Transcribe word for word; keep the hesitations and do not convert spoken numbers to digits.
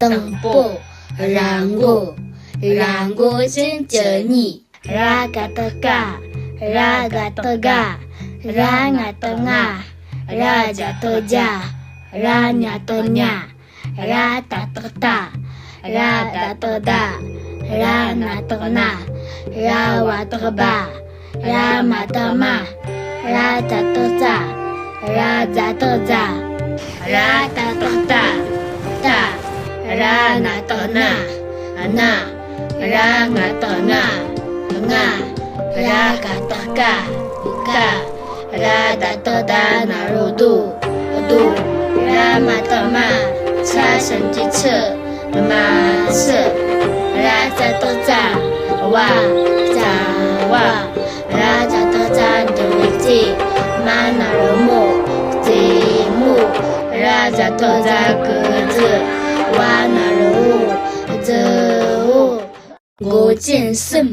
དང་པོ། ར་མགོ། ར་མགོ་ཅན་བཅུ་གཉིས། ར་ག་བཏགས་རྐ། ར་ག་བཏགས་རྒ། ར་ང་བཏགས་རྔ། ར་ཇ་བཏགས་རྒྱ། ར་ཉ་བཏགས་རྙ། ར་ད་བཏགས་རྟ། ར་ད་བཏགས་རྡ། ར་ན་བཏགས་རྣ། ར་བ་བཏགས་རྦ། ར་མ་བཏགས་རྨ། ར་ཙ་བཏགས་རྩ། ར་ཛ་བཏགས་རྫ། ར་ཏ་བཏགས་རྟ། རྟ། ར་ན་བཏགས་རྣ། རྣ། ར་ང་བཏགས་རྔ། རྔ། ར་ག་བཏགས་རྐ། རྐ། ར་ད་བཏགས་རྡ་ན་རོ་རྡོ། རྡོ། ར་མ་བཏགས་རྨ། ཆ་ཞབས་ཀྱུ་ཆུ། རྨ་ཆུ། ར་ཙ་བཏགས་རྩ། རྩ། རྩ་བ། ར་ཙ་བཏགས་རྩ་འགྲེང་བུ་རྩེ། མ་ན་རོ་མོ། རྩེ་མོ། ར་ཛ་བཏགས་རྫ་གུ་རྫི། བ་ན་རོ་བོ། རྫི་བོ། མགོ་ཅན་གསུམ།